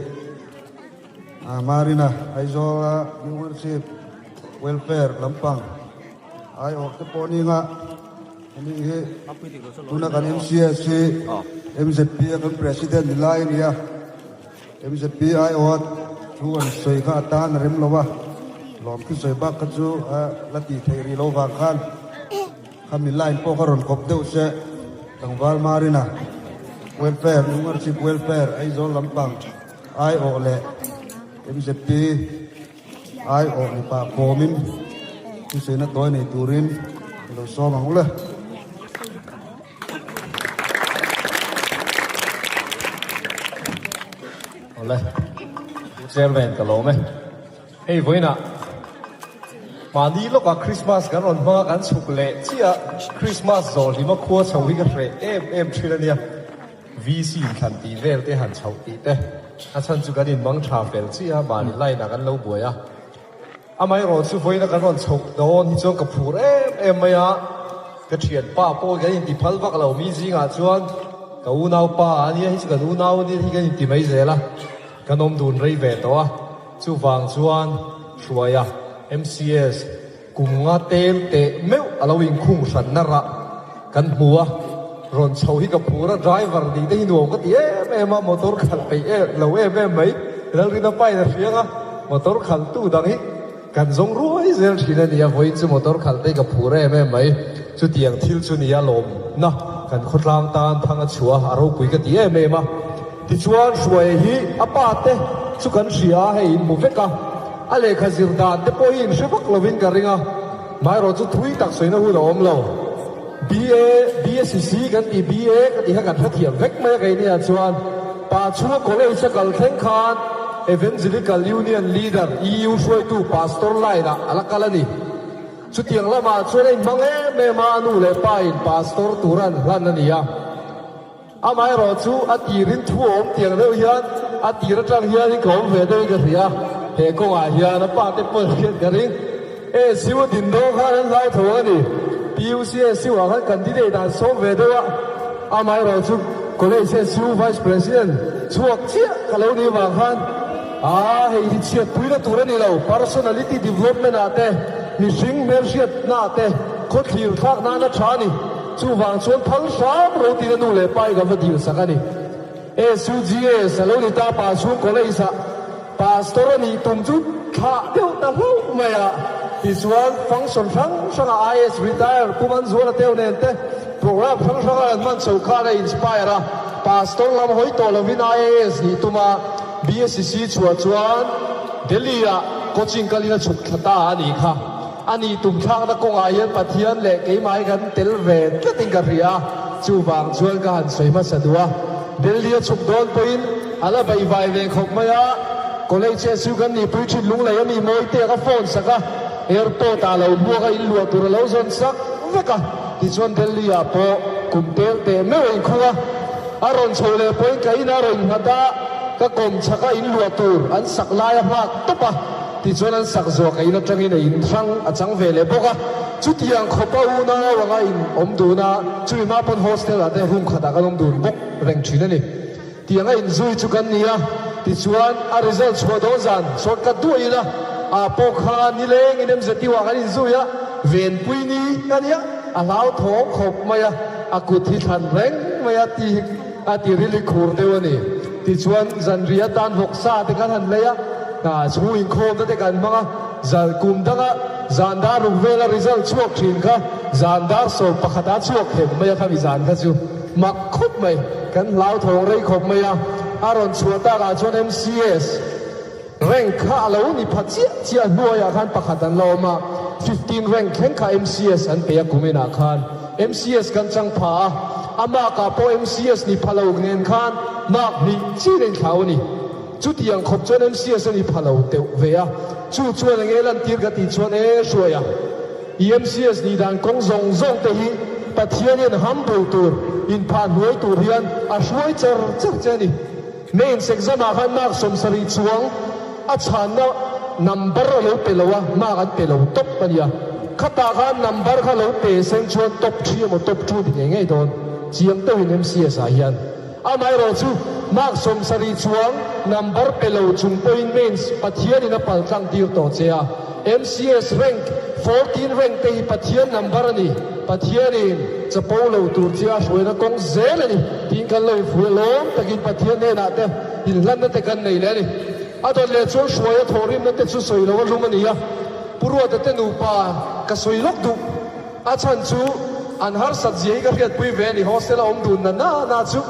Marina, Aizawla Viewership Welfare lampang aiawh te pawh ninga ani hi tuna kan MCS hi MZP a kan President ni lai a ni a, MZP aiawha thu an sawi kha a tan a rem lo a, lawm thu sawi bak kha chu la tih theih rih lo vang khan khami line pawh kha rawn kawp deuh se tlangval Marina Welfare Viewership Welfare Aizawl lampang Aiawh leh MZP aiawh ni pah kawmin thusaina tawi nei turin i lo sawm ang u le. Awle, Pu Chairman ka lawm e. Hei vawiinah mahni lawkah Christmas kan rawn hmang a, kan chhuk leh chiah a, Christmas zawh hlima khua chho hi ka hreh em em thin a nia. VC thlan tih vel te han chhoh tih te a chhan chu kan inmang tha fel chiah a, mahni line ah kan lo buai a. Amaherawh chu vawiina kan rawn chhoh dawn hi chuan ka phur em em mai a, ka thianpa pawh kan inti phal vak lo mi zingah chuan ka unaupa a nia hi chu kan unau a nia hi kan inti mai zel a, kan awm dun rei ve tawh a, chuvang chuan Hruaia MCS Kum nga tel teh meuh a lo inkhung hranna rah kan hmu a, rawn chho hi ka phur a, driver nih te hi nuam ka ti em em a, motor khalh peih em lo em em mai, Lalrina pain a hriang a, motor khalh tu dang hi kan zawng ruai zel thin a ni a, vawiin chu motor khalh te hi ka phur em em mai, chutiang thil chu nia lawmna kan khawtlang tan thang a chhuah a, a ropui ka ti em em a, tichuan Hruaia hi a pa te chu kan hria a, hei inhmu vek a. A lehkha zir dan te pawh hi inhre vak lovin ka ring a, hmaerawh chu thui tak sawina hun a awm lo. BA, BSc kan tih BA ka tih kha kan hrethiam vek mai a keini ah chuan Pa chhunga college a kal thleng khan Evangelical Union Leader, EU, hruaitu Pastor line ah a la kal a ni. Chutiang lamah chuan a inhmang em em a, a nu leh pa in Pastor tura an hlan a ni a. Amaherawh chu a tirin thu a awm tiang deuh hian a tir atang hianin ka awm ve deuhin ka hria. He kawngah hian a pa te pawh hian ka ring. ASU a din dawn khan an hlau tho a ni. PUC ASU ah khan candidate an sawm ve deuh a. Amaherawh chu College ASU Vice President chhuak chiah ka lo nih vang khan aa hei hi chhiatpuina tur a ni lo. Personality development ah te, mihring hmelhriatna ah te khawthlir thlak nan a tha a ni. Chuvang chuan phal hram ro tiin a nu leh pa hi ka va dil sak a ni. SUGS a lo ni ta, Pasur College ah Pastor a nih tum chu. thlah deuh ta hlauh mai a. Tichuan function hrang hranga IAS retire Pu Manzuala Teu nen te program hrang hranga an hman chho khan a inspire a, Pastor lam hawi tawh lovin IAS nih tum a, BSCC chhuah chuan Delhi ah coaching kalin a chhuk thla ta a nih kha. A nih tum thlakna kawngah hian Pathian leh keimah hi kan tel ve tlatin ka hria a, chuvang chuan ka han sawi hmasa duh a. Delhi a chhuk dawn pawhin a la baihvai ve khawp mai a, College chu kan nihpui thin lunglei a mi Mawite ka phone sak a, airport ah lo hmuak a inluah tur a lo zawn sak vek a, tichuan Delhi ah pawh kum tel teh meuh a inkhung a, a rawn chho leh pawhin ka inah a rawn innghat a, ka kawm chhak a inluah tur an sak lai a nghak tawp a. Tichuan an sak zawk a in atangin a in hrang a chang ve leh bawk a, chutiang khawpa unau anga in awm dun a, chumi hma pawn hostel ah te room khatah kan awm dun bawk reng thin a ni. Tiang a inzui chu kan ni a, tichuan a result chhuah dawn zan shortcut duah ila ah pawh kha nileng in MZU ah kan inzui a, venpui ni a nia, a hlauthawng khawp mai a, a kut hi thlan reng mai a ti a ti rili khur deuh a ni. Tichuan zanriah atan vawksa te kan han lei a, chhung inkhawmna te kan hmang a, zan kum danga zan dar ruk vela result chhuak thin kha zan dar 11 a chhuak hem mai a khami zan kha chu mak khawp mai, kan hlauthawng rei khawp mai a, a rawn chhuah takah chuan MCS rank kha a lo ni pha chiah chiah hnuaiah khan pakhat an la awm a, 15 rank thleng kha MCS an pe a kum inah khan. MCS kan chang pha a, a mark ah pawh MCS ni pha lo nen khan mark hnih chin a inthlau a ni. Chutiang khawp chuan MCS a ni pha lo teuh ve a, chu chuan enge lantir ka tih chuan e hruai a, i MCS nih dan kawng zawng zawng te hi Pathian hian humble tur, inphah hnuai tur hian a hruai char char che a ni. Mains exam ah khan mark 70 chuang a chhanna number a lo pe lo a, mark an pe lo tawp a nia. Khatah khan number kha lo pe seng chuan top three emaw top two ti ngei ngei dawn chiang deuhin MCS ah hian. Amaherawh chu mark 70 chuang number pe lo chung pawhin mains Pathianin a pal tlang tir tawh che a. MCS rank 14 rank te hi Pathian number a ni. Pathianin chapo lo tur che a hruaina kawng zel a ni tiin kan lo infuih a, lawm takin Pathian hnenah te inhlanna te kan nei leh a ni. A dawt leh chuan hruaia thawhrimna te chu sawi lo a lum a ni a, Pu Ruata te nupa ka sawi lawk duh. A chhan chu an harsat zia hi ka hriatpui ve a ni, hostel a awm dun na na na chu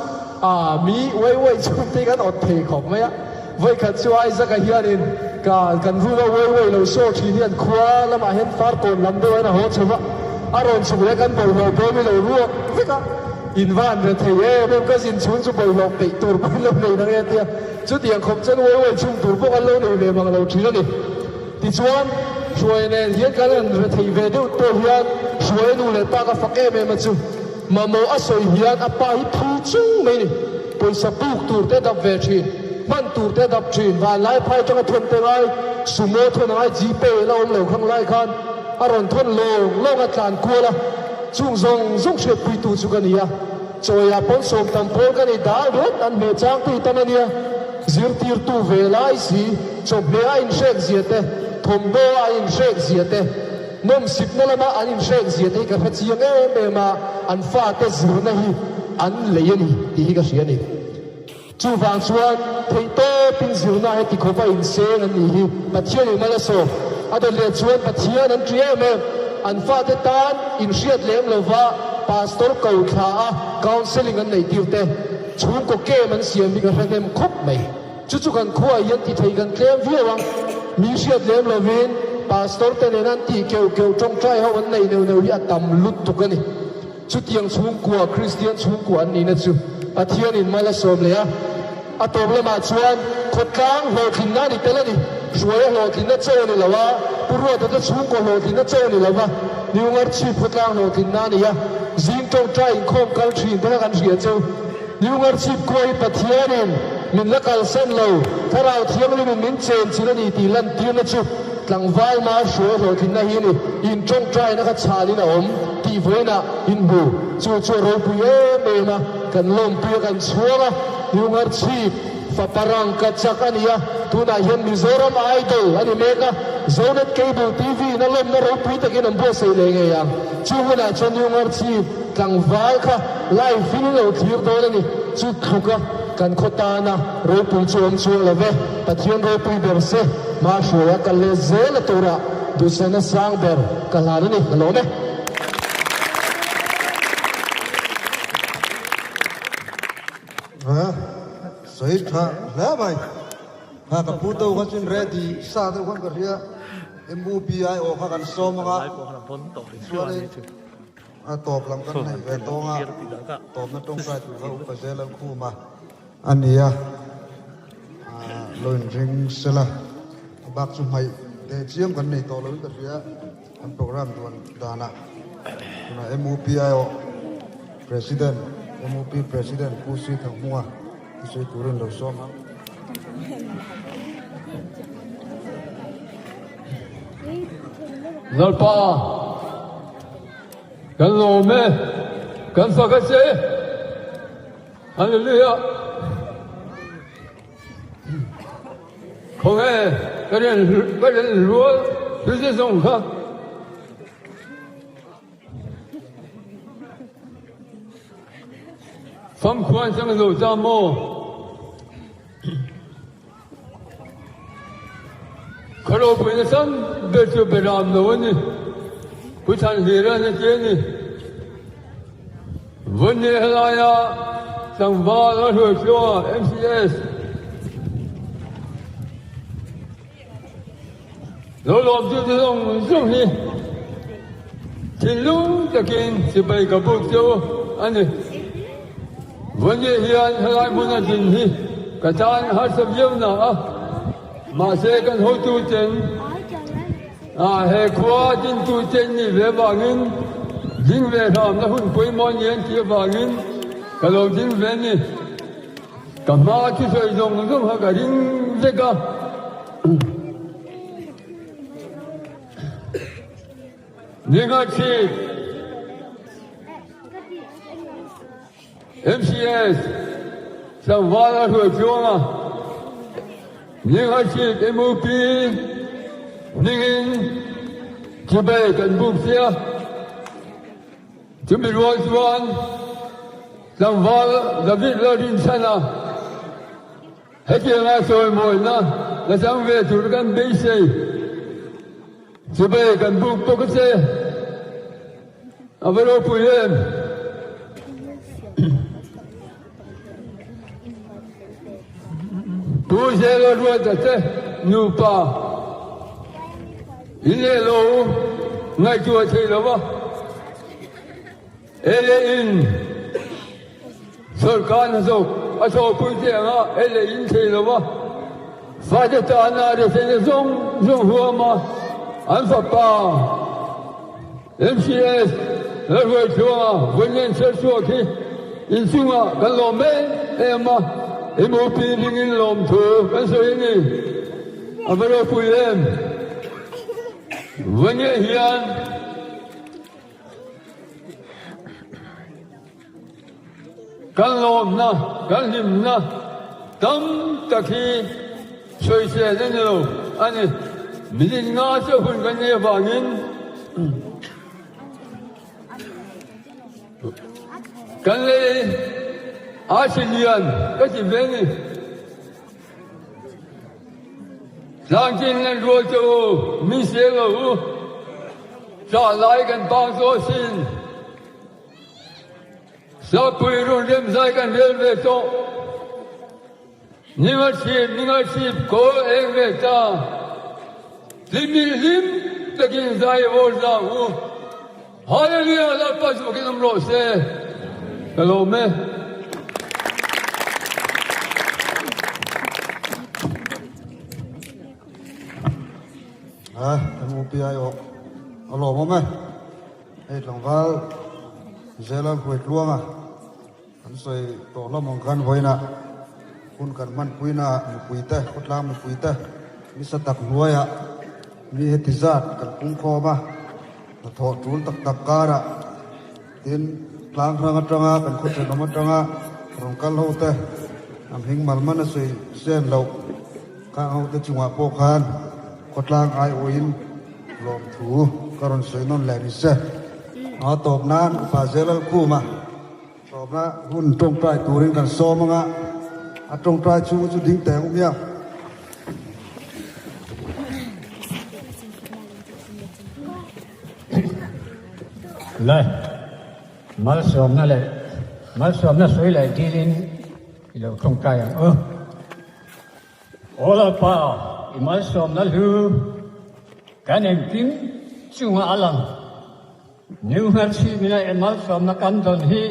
a mi uai uai chhung te hi kan awt thei khawp mai a. Vawikhat chu Isaac-a hianin ka kan room a uai uai lo show thin hian khua lamah hian farkawn lam deuh hian a haw chho va, a rawn chhuk leh kan bawlhhlawh bawm hi lo ruak vek a, in va han re thei em em, ka zin chhung chu bawlhhlawh peih tur pawh in lo nei nang e tia chutiang khawp chuan uai uai chhung tur pawh kan lo nei ve mang lo thin a ni. Tichuan, Hruaia nen hian kan han re thei ve deuh pawh hian Hruaia nu leh pa ka fak em em a chu. Mamawh a sawi hian a pa hi phul chung mai ni. Pawisa buk tur te a dap ve thin, hman tur te a dap thin. Vanlai phai atanga thawn te ngai, sumo thawn angai, gpay la awm lo khang lai khan a rawn thawn lawng lawng a tlan kual a, chung zawng zawng hriatpuitu chu ka ni a. Chawiah pawn sawm tam pawl ka ni dal ringawt an hmeh chang tui tam a nia. Zirtirtu ve lai si, chawhmeh a inhrek zia te, thawmhnaw a inhrek zia te, nawmsipna lama an inhrek zia te hi ka hre chiang em em a, an fate zirna hi an lei a ni tih hi ka hria a ni. Chuvang chuan theihtawpin zirna heti khawp a inseng an nih hi Pathianin mal a sawm. A dawt leh chuan Pathian an ṭi em em. An fate tan inhriat lem lova Pastor ko thla a counselling an neih tir te, chhungkaw camp an siam hi ka hre hnem khawp mai. Chu chu kan khuaah hian ti thei kan tlem viau ang. Mi hriat lem lovin Pastor te nena an tih keuh keuh tawngtai ho an nei neuh neuh hi a tam lutuk a ni. Chutiang chhungkua, Kristian chhungkua an nihna chu Pathianin mal a sawm leh a. A tawp lamah chuan khawtlang hlawhtlinna a ni tel a ni. Hruaia hlawhtlinna chaw a ni lo a, Pu Ruata te chhungkaw hlawhtlinna chaw a ni lo va, Niungar chhip khawtlang hlawhtlinna a ni a. Zing tawngtai inkhawm kal thin te kha kan hria cheu. Niungar chhip khua hi Pathianin min la kalsan lo, Thlarau Thianghlimin min chen chin a ni tih lantirna chu Tlangval mal hruai hlawhtlinna hi ni, in tawngtaina kha chhalin a awm tih vawiinah in hmu. Chu chu a ropui em em a, kan lawmpui a kan chhuang a, Niungar chhip fapa rang ka chak a ni a, tunah hian Mizoram Idol a ni mek a, Zonet Cable TV in a lawmna ropui takin an buatsaih leh ngei ang. Chu hunah chuan Niungar chhip tlangval kha live in lo thlir dawn a ni, chu tluk a. Kan khaw tana ropui chu awm chuang lo ve. Pathian ropui ber se, hma hruaia kal leh zel a turah duhsakna sang ber ka hlan a ni. Ka lawm e. A sawi tha hle mai. Kha ka pu to kha chuan ready sa deuh khan ka hria. MUPI aw kha kan sawm anga chuanin a tawp lam kan hnaih ve tawng a, tawpna tawngtai tur kha upa zel an khum a a ni a, lo inring sela a bak chu hmaih teh chiam kan nei tawh loin ka hria an program duan danah tunah MUPI aw President MUP President Pu Sri Thanghmunga Thusawi turin lo sawm ang. Lalpa, kan lawm e, kan fak a che. Hallelujah. Khawnge ka rian ka rian rual hruzi zawng kha. Famkhuan chang zo ta maw? Khaw ropuina tam ber chu beram lo a ni. Pu Thanhlira na ti a ni. Vawnni helaia tlangval a hruai tluanga MCS Lo lawmtute zawng zawng hi thinlung takin sipai ka buk che u a ni. Vawnni hian helai hmuna din hi ka tan harsa viau na a, mahse kan hotuten he khua dintuten nih ve vangin ding ve hramna hun pawimawh ni an tih avangin ka lo ding ve a ni. Ka hma thusawi zawng zawng kha ka ring vek a. Ningachi MCS tlangval a hruai tluang a, Ningachi MUP hmingin chibai kan buk sia. Chumi rual chuan tlangval David Lalrinchhana Hetianga sawimawina la chang ve tur kan beisei. Chibai kan buk bawk a che. A va ropui em? Pu Zela Ruata te nupa in leh lo ngaihtuah thei lo va. Ei leh in Sorkar hnathawk a thawhpui te anga ei leh in thei lo va, fate tana retheihna zawng zawng huam a, an fapa MCS Lalhruaitluanga vawiin chherchhuak hi inchungah kan lawm em em a, MOP hmingin lawmthu kan sawi a ni. A va ropui em? Vawiin hian. Kan lawmna, kan hlimna tam tak hi sawisel a ni lo a ni. Minute nga chiah hun kan nei avangin kan lei a si lian ka ti ve ni. Tlangchin nan rual che u, min sel lo u. Chah lai kan pang tawh asin. Sapui run rem zai kan rel ve tawh. Ninga chhip, ninga chhip kawl eng ve ta. Hlimin hlim takin zai vawr za u. Hallelujah Lalpa chu fakin awm rawh se. Ka lawm e. A MUPI aw a lawmawm e. Hei tlangval Zela Hruaitluanga kan sawi tawh hlawm ang khan vawiinah hun kan hmanpuina mipuite khawtlang mipuite nisa tak hnuaiah mi heti zat kan pungkhawm a, hnathawh tul tak tak karah tin tlang hrang atanga kan khaw thenawm atanga rawn kal ho te an hming mal man a sawi sen loh khang ho te chungah pawh khan khawtlang aiawhin Lawmthu ka rawn sawi nawn leh ni se. A tawp nan Upa Zelal Khuma tawpna hun tawngtai turin kan sawm anga. A tawngtai chhunga chu ding teh ang u mia. Le, malsawmna leh malsawmna sawi leh dilin i lo tawngtai ang u. Aw Lalpa, i malsawmna hlu kan engkim chunga a lang. New Hmelchhimina i malsawmna kan dawn hi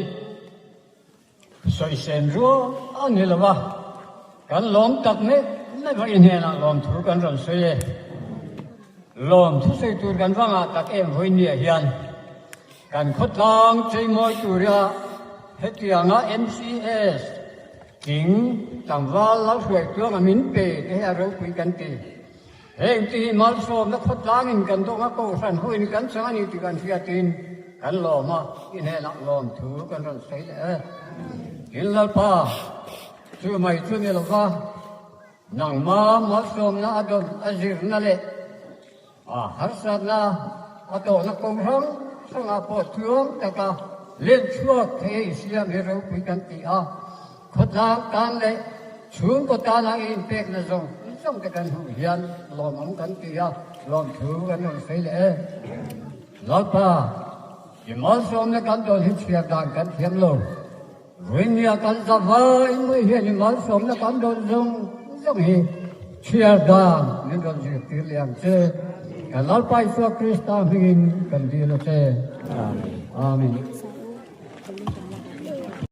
Sawisem rual a ni lo a, kan lawm tak mek mek a, i hnenah lawmthu kan rawn sawi e. Lawmthu sawi tur kan va ngah tak em vawinia hian kan khawtlang cheimawi tura hetianga MCS tling tlangval lalhruai tluanga min pe te hi a ropui kan ti. Heng ti hi malsawmna khawtlangin kan dawng a, kohhran huin kan chang a ni tih kan hriatin kan lawm a, i hnenah lawmthu kan rawn sawi leh e. Tin Lalpa, chu mai chu ni lova, nangma malsawmna a dawn a zirna leh a harsatna a tawhna kawng hrang hrangah pawh tluang taka len chhuak thei a insiam hi ropui kan ti a. Khawtlang tan leh chhungkaw tana i inpekna zawng zawng te kan hmuh hian lawmawm kan ti a, lawmthu kan rawn sawi leh e. Lalpa, i malsawmna kan dawn hi chhiar dan kan thiam lo. Ruinia kan za vai mai hian i malsawmna kan dawn zawng zawng hi chhiar dan min rawn zirtir leh ang che. Kan Lalpa Isua Krista hmingin kan dil a che. Amen.